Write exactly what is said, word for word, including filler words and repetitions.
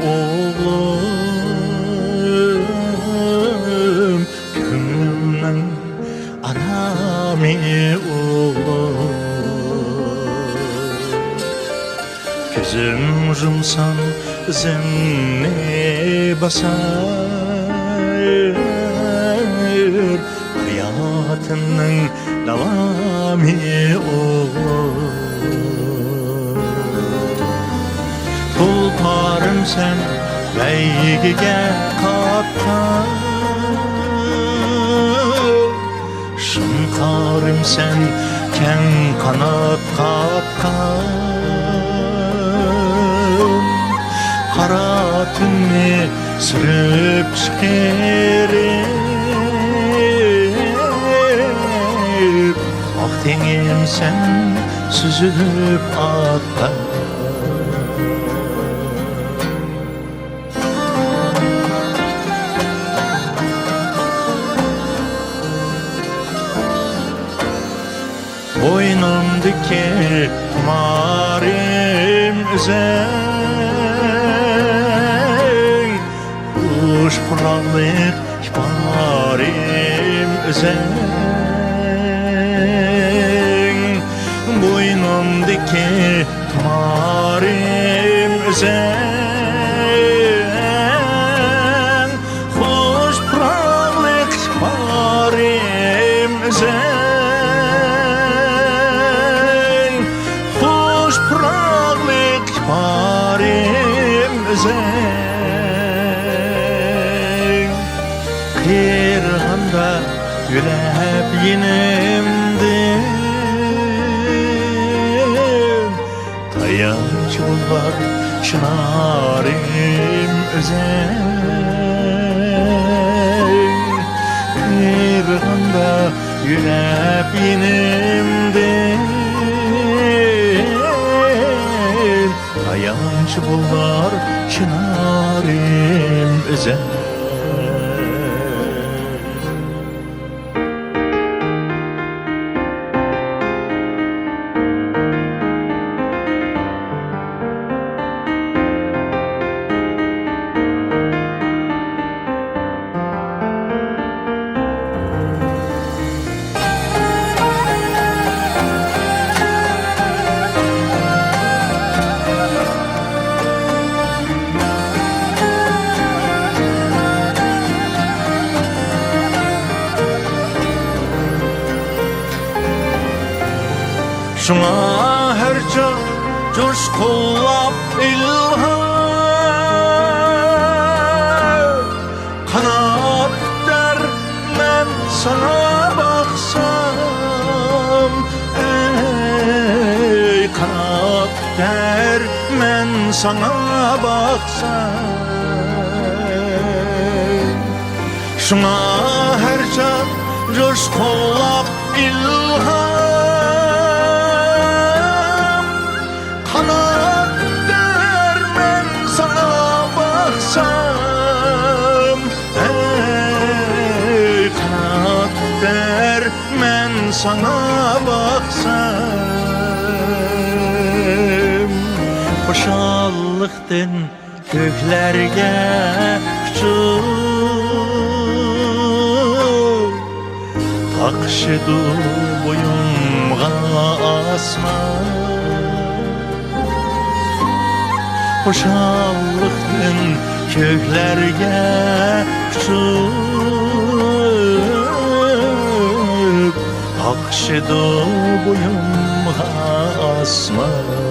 ئوغلۇم، كۆڭلۈمنىڭ ئارامى ئوغلۇم. كۆزۈم يۇمسام ئىزىمنى باسار، ھاياتىمنىڭ داۋامى ئوغلۇم. تۇلپارىم سەن بەيگىگە قاپقان، شۇڭقارىم سەن كەڭ قانات قاپقان، قارا تۈننى سۈرۈپ چىقىرىپ، ئاق تېڭىم سەن سۈزۈپ ئاققان. بوينۇمدىكى تۇمارىم ئۆزۈڭ، خۇش پۇراقلىق ئىپارىم ئۆزۈڭ، بوينۇمدىكى تۇمارىم ئۆزۈڭ، خۇش پۇراقلىق ئىپارىم ئۆزۈڭ، خۇش پۇراقلىق ئىپارىم ئۆزۈڭ. قىرغىندا يۆلەپ يېنىمدىن، تايانچ بولار چىنارىم ئۆزۈڭ. قىرغىندا يۆلەپ يېنىمدىن، تايانچ بولار چىنارىم ئۆزۈڭ. شۇڭا ھەر چاغ جۇشقۇنلاپ ئىلھام، قانات كۆتەر مەن ساڭا باقسام، ئەي قانات كۆتەر مەن ساڭا باقسام. شۇڭا ھەر چاغ جۇشقۇنلاپ ئىلھام، قانات كۆتەر مەن ساڭا باقسام، ئەي قانات كۆتەر مەن ساڭا باقسام. خۇشاللىقتىن كۆكلەرگە ئۇچۇپ، تاقىشىدۇ بويۇمغا ئاسمان. خۇشاللىقتىن كۆكلەرگە ئۇچۇپ، تاقىشىدۇ بويۇمغا ئاسمان.